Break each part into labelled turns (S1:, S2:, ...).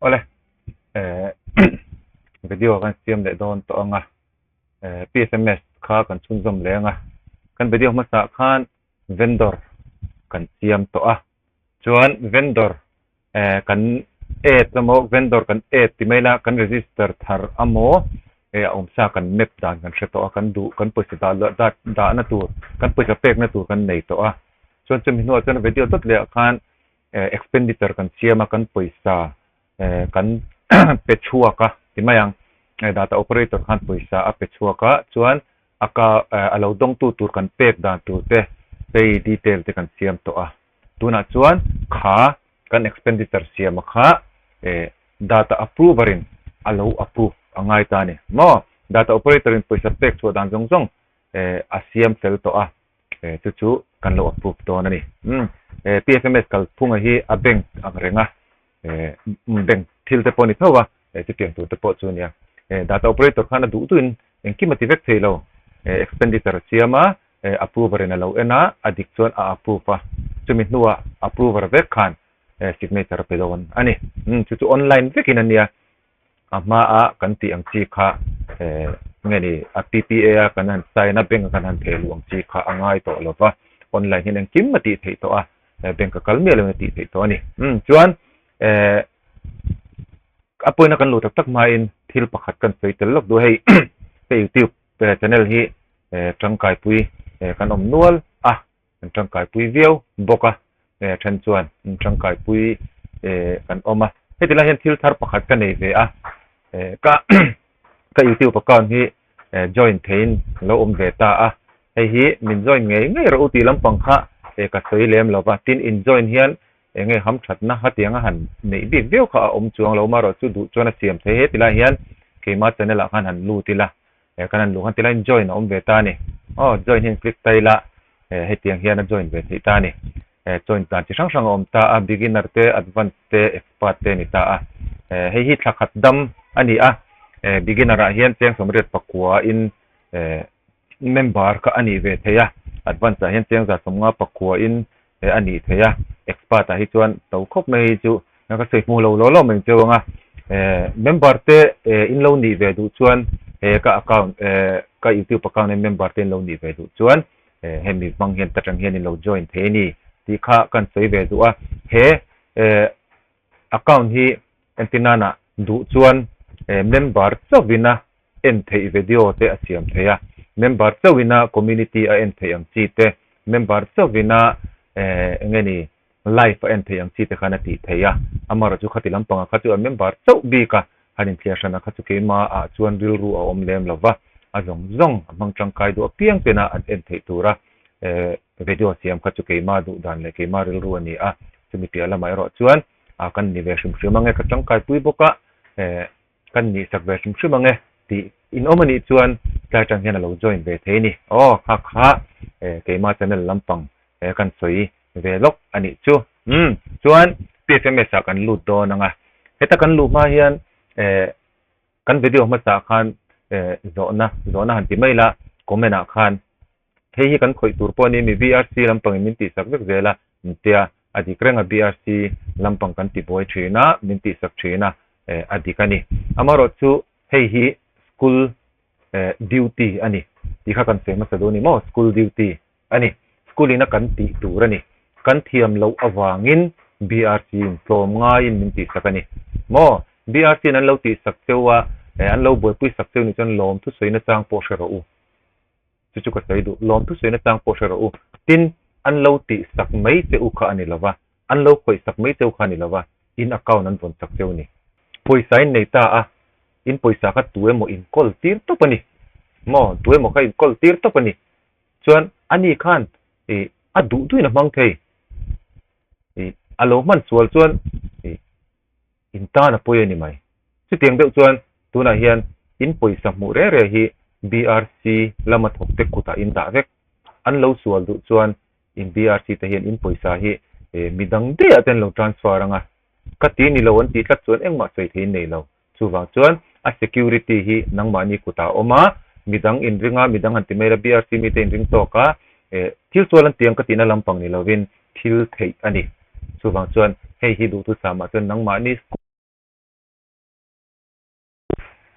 S1: Awle eh video kan siam leh dawn tawh ang a, eh PFMS kha kan chhunzawm leh ang a, kan video hmasa khan vendor kan siam tawh a, chuan vendor eh kan add emaw vendor kan add ti mai la kan register thar amaw eh a awmsa kan map dan kan hre tawh a, kan duh kan pawisa dah luah dat dahna tur kan pawisa pekna tur kan nei tawh a, chuan chumi hnuah chuan video dawt leh ah khan eh expenditure kan siam a kan pawisa eh kan pe chhuak a ti mai ang eh data operator khan pawisa a pe chhuak a chuan a ka eh a lo dawngtu tur kan pek dan tur te pay detail te kan siam tawh a tunah chuan kha kan expenditure siam a kha eh data approver in a lo approve a ngai ta a ni maw data operator in pawisa pek chhuah dan zawng zawng eh a siam fel tawh a. eh chu chu kan lo approve dawn a ni. Umm eh PFMS kalphunga hi a bank ang reng a, eh bank thil te pawh a ni tho a, eh chutiang tur te pawh chu a nia. Eh data operator khan a duh duhin engkim a ti vek thei lo, eh expenditure a siam a, eh approver in a lo en a, a dik chuan a approve a, chumi hnuah approver vek khan eh signature a pe dawn a ni. Umm chu chu online vekin a nia. A hmaa kan tih ang chi kha eh nge ni a PPA a kan han sign a bank a kan han theh luh ang chi kha a ngai tawh lo va, online hian engkim a tih theih tawh a, eh bank a kal miah lo in a tih theih tawh a ni. Umm chuan eh a pawina kan luh tak tak hmain thil pakhat kan sawi tel lawk duh a hei ka youtube channel hi eh tangkaipui eh kan awm nual a. Kan tangkaipui viau bawk a, eh then chuan an tangkaipui eh kan awm a. Heti lai hian thil thar pakhat ka nei ve a, eh ka ka youtube account hi eh join theiin lo awm ve ta a, hei hi min join ngei ngei rawh u tih lampang kha eh ka sawi lem lo va, tin in join hian eng nge hamthatna hetianga han neih bik viau kha a awm chuang lo marawh chu duh chuan a siam thei heti lai hian keima channel ah khan han lut ila. Eh kan han luh khan tilaiin join a awm ve ta a ni. Aw join hian click ta ila eh hetiang hian a join ve theih ta a ni. Eh join dan chi hrang hrang a awm ta a, beginner te, advance te, expert te a ni ta a. Eh hei hi thla khat dam a ni a, eh beginner ah hian cheng sawmriat pakua in eh member kha a nih ve thei a, advance ah hian cheng za sawmnga pakua in eh a nih thei a, expert ah hi chuan to khawp mai hi chu ka sawi hmuh lo law law mai cheu ang a, eh member te eh in lo nih ve duh chuan he ka account eh ka youtube account hian member te in lo nih ve duh chuan eh hemi hmang hian ta tang hian in lo join thei a ni tih kha kan sawi ve duh a, he eh account hi entir nana duh chuan eh member chauhin a en theih video te a siam thei a, member chauhin a community a en theih ang chi te, member chauhin a eh eng nge ni live a en theih ang chi te khan a tih theih a, amaherawh chu khati lampangah kha chu a member chauh bik a, han inthliar hranah kha chu keimah ah chuan rilru a awm lem lo va, a zawng zawng a hmang tangkai duh apiang tena an en theih tura eh video siam kha chu keimah duh dan leh keimah rilru a ni a, chumi piah lamah erawh chuan ah kan ni ve hrim hrim ang e, ka tangkai pui bawk a eh. Kan nih sak ve hrim hrim ang e tih in awm anih chuan tlai atang hian a lo join ve thei a ni. Aw kha kha eh keima channel lampang eh kan sawi ve lawk a nih chu. Umm chuan PFMS ah kan lut dawn ang a. Heta kan luh hma hian eh kan video hmasa khan eh zawhna zawhna han ti mai la comment ah khan Hei hi kan khawih tur pawh a ni mi BRC lampangin min tihsak vek zel a, tia a dik reng a BRC lampang kan ti buai thin a, min tihsak thin a, eh a dik a ni. Amaherawh chu hei hi school eh duty a ni tih kha kan sawi hmasa dawn a ni maw, school duty a ni. School ina kan tih tur a ni. Kan thiam loh avangin BRC in tlawm ngaiin min tihsak a ni maw. BRC in an lo tihsak cheu a, eh an lo buaipui sak cheu nih chuan lawm thusawi nachang pawh hre rawh u. Chu chu ka sawi duh. Lawmthu sawi nachang pawh hre rawh u. Tin, an lo tih sak mai che u kha a ni lo va, an lo khawih sak mai che u kha a ni lo va, in account an vawn sak che u ni. Pawisa in nei ta a, in pawisa kha tu emaw in kawl tir tawp a ni. Maw, tu emaw kha in kawl tir tawp a ni. Chuan, ani khan ih a duh duhin a hmang thei. Ih a lo hman sual chuan ih In tan a pawi a ni mai. Chutiang deuh chuan tunah hian in pawisa hmuh reng reng hi BRC lama thawkte kutah in dah vek. An lo sual duh chuan in BRC te hian in pawisa hi midang daihah te an lo transfer ang a. Ka ti ni lo an tih tlat chuan engmah sawi thei in nei lo. Chuvang chuan a security hi nangmahni kutah a awm a, midang inring a, midang han ti mai la BRC mite inring tawk a, thil sual an tiang ka tihna lampang ni lovin thil theih a ni. Chuvang chuan hei hi duhthusam ah chuan nangmahni.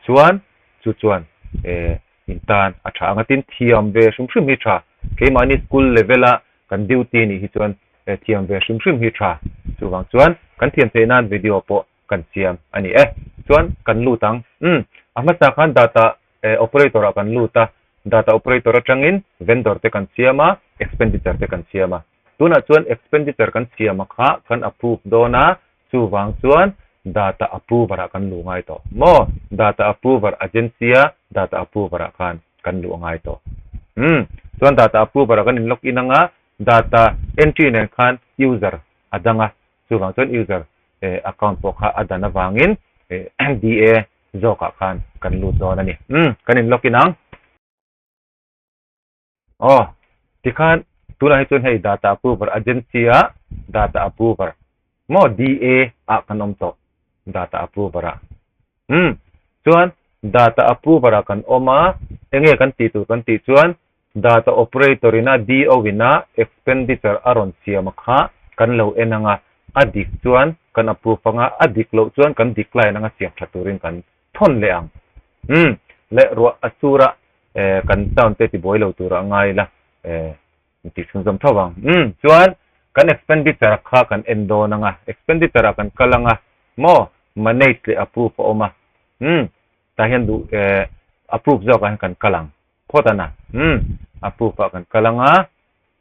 S1: Chuan chu chuan eh in tan a tha ang a, tin thiam ve hrim hrim hi tha. Keimahni school level a kan duty nih hi chuan eh thiam ve hrim hrim hi tha. Chuvang chuan kan thiam theih nan video pawh kan siam a ni e. Chuan kan lut ang. Umm a hmasa khan data eh operator ah kan lut a, data operator atangin vendor te kan siam a, expenditure te kan siam a. Tunah chuan expenditure kan siam a kha kan approve dawn a, chuvang chuan data approver ah kan luh ngai tawh maw? Data approver agency a data approver ah khan kan luh a ngai tawh. Umm chuan data approver ah kan in log in anga data entry nen khan user a dang a, chuvang chuan user eh account pawh kha a dan avangin eh DA zawkah khan kan lut dawn a ni. Umm kan in log in ang. Aw, tikhan tunah hi chuan hei data approver agency a data approver maw DA ah kan awm tawh data approver ah. Umm chuan data approver ah kan awm a, enge kan tih tur kan tih chuan data operator ina DO ina expenditure a rawn siam a kha kan lo en ang a, a dik chuan kan approve ang a, a dik loh chuan kan decline ang a siam tha turin kan thawn leh ang. Umm leh ruah a sur a eh kan sound te tibuai lo tur a ngai la eh tih chhunzawm tho ang. Umm chuan kan expenditure kha kan en dawn ang a, expenditure ah kan kal ang a maw manage leh approve a awm a. Umm tah hian duh eh approve zawk ah hian kan kal ang phawt a na. Umm approve ah kan kal ang a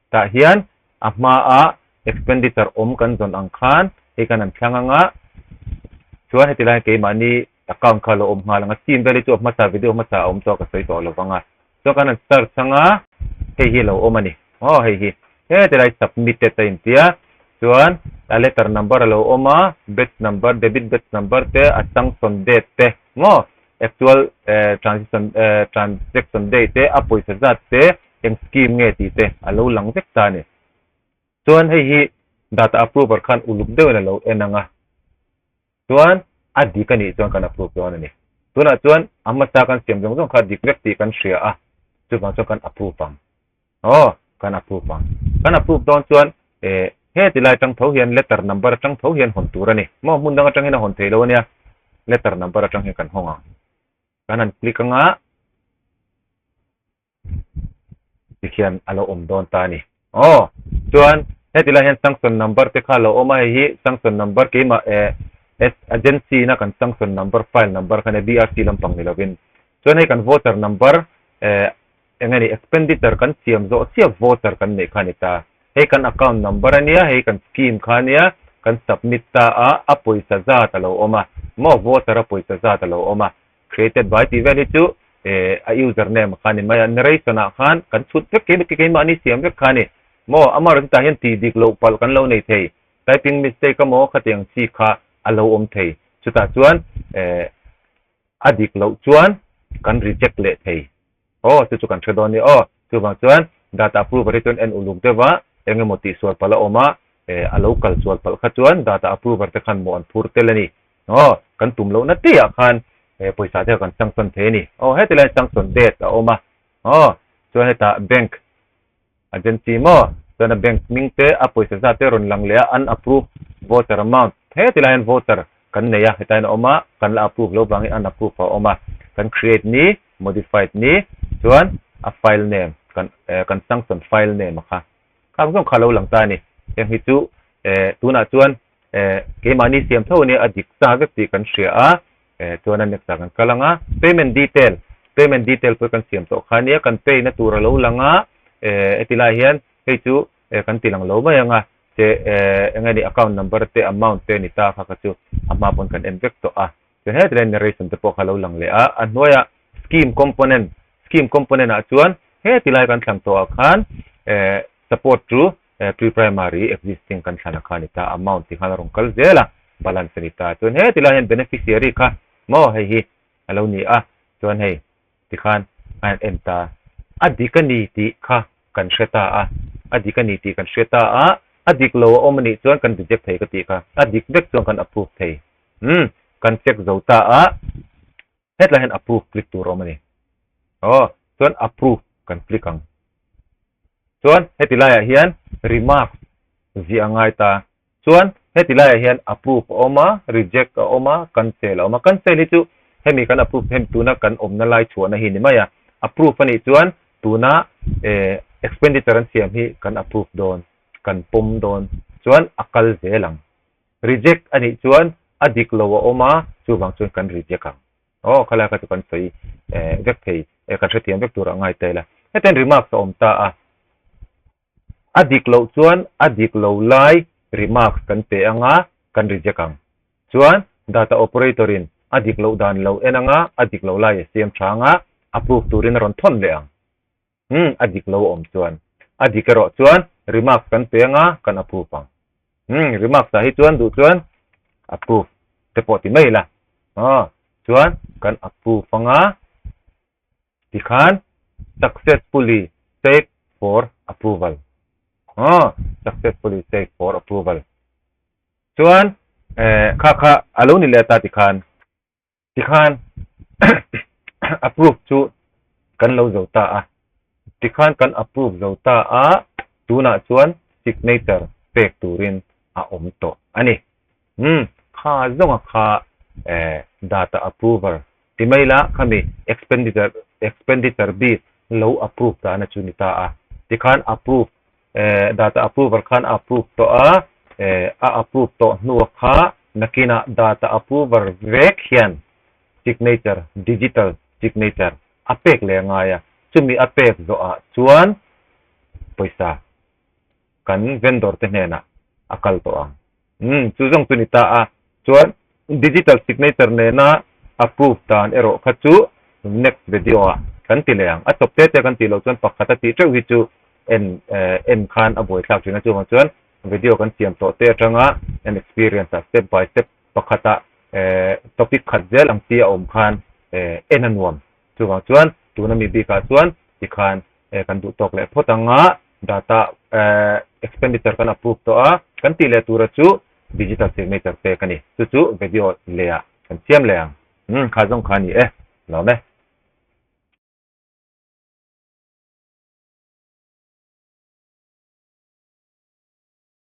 S1: tah hian a hma a expenditure awm kan zawn ang khan hei kan han thlang ang a chuan heti lai keimahni account kha a lo awm nghal ang a, scheme vel hi chu a hmasa video hmasa a awm tawh ka sawi tawh lo vang a, chuan kan han search ang a, hei hi a lo awm a ni, aw hei hi heti lai submitted a intia chuan a letter number a lo awm a, batch number debit batch number te a sanction date te maw actual eh transition eh transaction date te a pawisa zat te eng scheme nge tih te a lo lang vek ta a ni. Chuan hei hi data approver khan uluk deuhin a lo en ang a. Chuan a dik a nih chuan kan approve dawn a ni. Tunah chuan a hmasa kan siam zawng zawng kha dik vek tih kan hria a, chuvang chuan kan approve ang. Aw, kan approve ang. Kan approve dawn chuan eh heti lai atang tho hian letter number atang tho hian hawn tur a ni. Maw hmun dang atang hian a hawn thei lo a nia. Letter number atang hian kan hawng ang. Kan han click anga. Tikhian a lo awm dawn ta a ni. Aw, chuan heti lai hian sanction number te kha a lo awm a, hei hi sanction number keimah eh S agency na kan sanction number file number kha nia BRC lampang ni lovin. Chuan hei kan voucher number eh eng nge ni expenditure kan siam zawh chiah voucher kan neih kha a ni ta. Hei kan account number a nia, hei kan scheme kha a nia, kan submit ta a, a pawisa zat a lo awm a, maw voucher a pawisa zat a lo awm a. Created by tih vel hi chu eh a user name kha a ni mai a, narration ah khan kan chhut vek kei keimahni siam vek kha a ni. Maw amaherawhchu chutah hian tih dik loh palh kan lo nei thei, typing mistake emaw khatiang chi kha a lo awm thei. Chutah chuan eh a dik loh chuan kan reject leh thei. Aw chu chu kan hre dawn a ni aw. Chuvang chuan data approver hi chuan en uluk deuh a, eng emaw tihsual palh a awm a, eh a lo kal sual palh kha chuan data approver te khan mawh an phur tel a ni. Aw, kan tum lohna tihah khan eh pawisa te kha kan sanction thei a ni. Aw, heti laiin sanction date a awm a. Aw, chuan hetah bank agency maw, chuan a bank hming te a pawisa zat te rawn lang leh a, an approve voucher amount. Heti laiin voucher kan nei a, hetah hian a awm a, kan la approve lo vangin unapprove a awm a. Kan create ni, modified ni, chuan a file name kan eh kan sanction file name a kha. Khang zawng kha a lo lang ta a ni. Heng hi chu eh tunah chuan Eh, keimahni siam tho ania a dik sa vek tih kan hria a, eh, chuan a next ah kan kal ang a, payment detail, payment detail pawh kan siam tawh kha ania, kan pay na tur a lo lang a, eh, heti lai hian hei chu eh kan ti lang lo mai ang a, che eh eng nge ni account number te amount te ni ta kha kha chu a hma pawn kan en vek tawh a, chuan heti lai narration te pawh kha a lo lang leh a, a hnuaiah scheme component, scheme component ah chuan heti lai kan thlang tawh ah khan eh support chu Pre-primary existing kan thlan a kha a ni ta, amount tih khan a rawn kal zel a, balance a ni ta. Chuan heti lai hian beneficiary kha maw hei hi a lo ni a, chuan hei tikhan a han en ta. A dik a ni tih kha kan hre ta a, a dik a ni tih kan hre ta a, a dik lo a awm a nih chuan kan reject thei ka tih kha, a dik vek chuan kan approve thei. Umm kan check zo ta a, hetlai hian approve click tur a awm a ni. Aw chuan approve kan click ang. Chuan heti laiah hian remarks ziah a ngai ta. Chuan heti laiah hian approve a awm a, reject a awm a, cancel a awm a. Cancel hi chu Hemi kan approve hemi tuna kan awmna lai chhuahna hi ni mai a. Approve a nih chuan tuna eh expenditure an siam hi kan approve dawn, kan pawm dawn chuan a kal zel ang. Reject a nih chuan a dik lo a awm a, chuvang chuan kan reject ang. Aw, khalai kha chu kan sawi eh vek thei eh kan hrethiam vek tur a ngai ta ila. Hetiang remarks a awm ta a. A dik loh chuan a dik lo lai remarks kan pe anga kan reject ang. Chuan data operator in a dik loh dan lo en anga a dik lo lai a siam tha anga approve turin a rawn thawn leh ang. Umm a dik lo a awm chuan. A dik erawh chuan remarks kan pe anga kan approve ang. Umm remarks ah hi chuan duh chuan approve te pawh ti mai ila. Aw chuan kan approve anga. Tikhan successfully save for approval. Aw, successfully save for approval. Chuan eh kha kha a lo ni leh ta tikhan tikhan approve chu kan lo zo ta a. Tikhan kan approve zo ta a, tunah chuan signature pek turin a awm tawh a ni. Umm, kha zawnga kha eh data approver Ti mai la, khami expenditure expenditure bik lo approve dahna chu ni ta a. Tikhan approve eh data approver khan a approve tawh a, eh a approve tawh hnua kha nakinah data approver vek hian signature digital signature a pek leh a ngai a. Chumi a pek zawhah chuan pawisa kan vendor te hnenah a kal tawh ang. Umm, chu zawng chu ni ta a. Chuan digital signature nena approve dan erawh kha chu next video ah kan ti leh ang. A chawp te te kan tih loh chuan pakhat a tih teuh hi chu en en khan a buaithlak thin a. Chuvang chuan video kan siam tawh te atanga en experience ah step by step pakhatah topic khat zel ang chi a awm khan en a nuam. Chuvang chuan tuna mi bikah chuan tikhan kan duh tawk leh phawt ang a, data expenditure kan approve tawh a, kan tih leh tura chu digital signature pek a ni. Chu chu video leh ah kan siam leh ang. Umm kha zawng kha a ni e. Lawm e.